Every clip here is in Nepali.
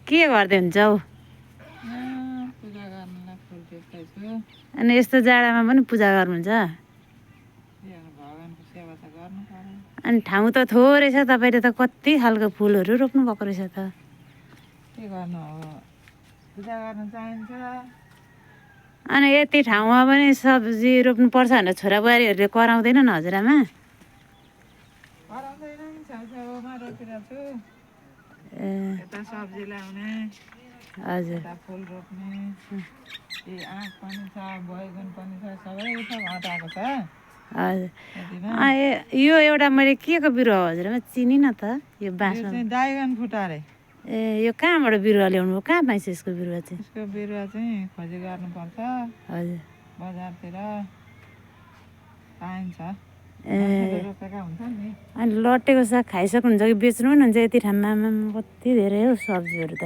के गर्दै हुन्छ हौ? पूजा गर्नलाई फुल टिप्दैछु। अनि यस्तो जाडामा पनि पूजा गर्नुहुन्छ? भगवानको सेवा त गर्नु पर्यो। अनि ठाउँ त थोरै छ, तपाईँले त कति खालको फुलहरू रोप्नु भएको रहेछ त। के गर्नु हो, पूजा गर्न चाहिन्छ। अनि यति ठाउँमा पनि सब्जी रोप्नुपर्छ भनेर छोराबुहारीहरूले कराउँदैनन् हजुरआमा? कराउँदैन नि, छेउछेउमा रोपिरहेको छु। यता सब्जी ल्याउने, हजुर यता फुल रोप्ने। आँप पनि छ, बैगुन पनि छ, सबै थोक अँटाएको छ। हजुर यो एउटा मैले के को बिरुवा हो हजुरआमा? चिनी न त यो बाँस चाहिँ ड्रागन फ्रुट अरे। यो कहाँबाट बिरुवा ल्याउनु हो? कहाँ पाइन्छ यसको बिरुवा चाहिँ? यसको बिरुवा चाहिँ खोजी गर्नुपर्छ। हजुर बजारतिर पाइन्छ। रोपेका हुन्छ नि। अनि लट्टेको साग खाइसक्नुहुन्छ कि बेच्नु पनि हुन्छ यति ठाउँमा? कति धेरै हो सब्जीहरू त।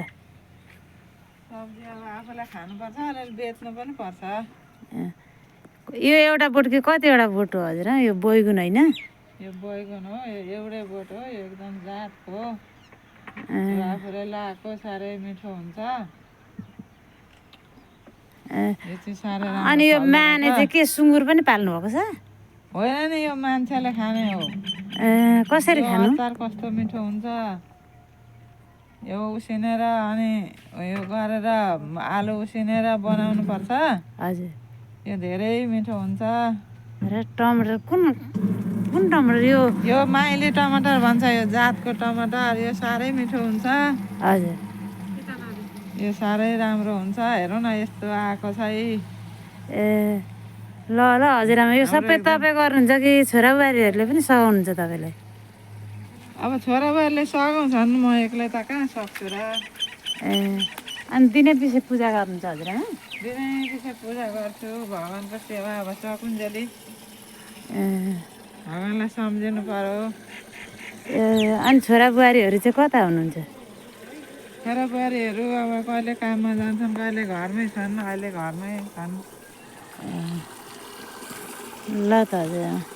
सब्जी अब आफूलाई खानुपर्छ, अलिअलि बेच्नु पनि पर्छ। यो एउटा बोट कि कतिवटा बोट हो हजुर? यो बैगुन होइन? यो बैगुन हो, यो एउटै बोट हो, यो एकदम जातको। आफूले लगाएको साह्रै मिठो हुन्छ। अनि यो माने चाहिँ के सुँगुर पनि पाल्नु भएको छ? होइन नि, यो मान्छेले खाने हो। कसरी खानु? अचार कस्तो मिठो हुन्छ। यो उसिनेर अनि यो गरेर आलु उसिनेर बनाउनु पर्छ। हजुर यो धेरै मिठो हुन्छ। र टमाटर कुन टमाटर? यो माइली टमाटर भन्छ, यो जातको टमाटर। यो साह्रै मिठो हुन्छ। हजुर यो साह्रै राम्रो हुन्छ। हेरौँ न, यस्तो आएको छ है। ल हजुरआमा, यो सबै तपाईँ गर्नुहुन्छ कि छोराबुहारीहरूले पनि सघाउनुहुन्छ तपाईँलाई? अब छोराबुहारीले सघाउँछन्, म एक्लै त कहाँ सक्छु र। अनि दिनै पछि पूजा गर्नुहुन्छ हजुरआमा? दिनै पछि पूजा गर्छु, भगवानको सेवा अब सकुन्जेली भगवानलाई सम्झिनु पर्यो। अनि छोराबुहारीहरू चाहिँ कता हुनुहुन्छ? छोराबुहारीहरू अब कहिले काममा जान्छन्, कहिले घरमै छन्। अहिले घरमै छन्। ल त हजुर।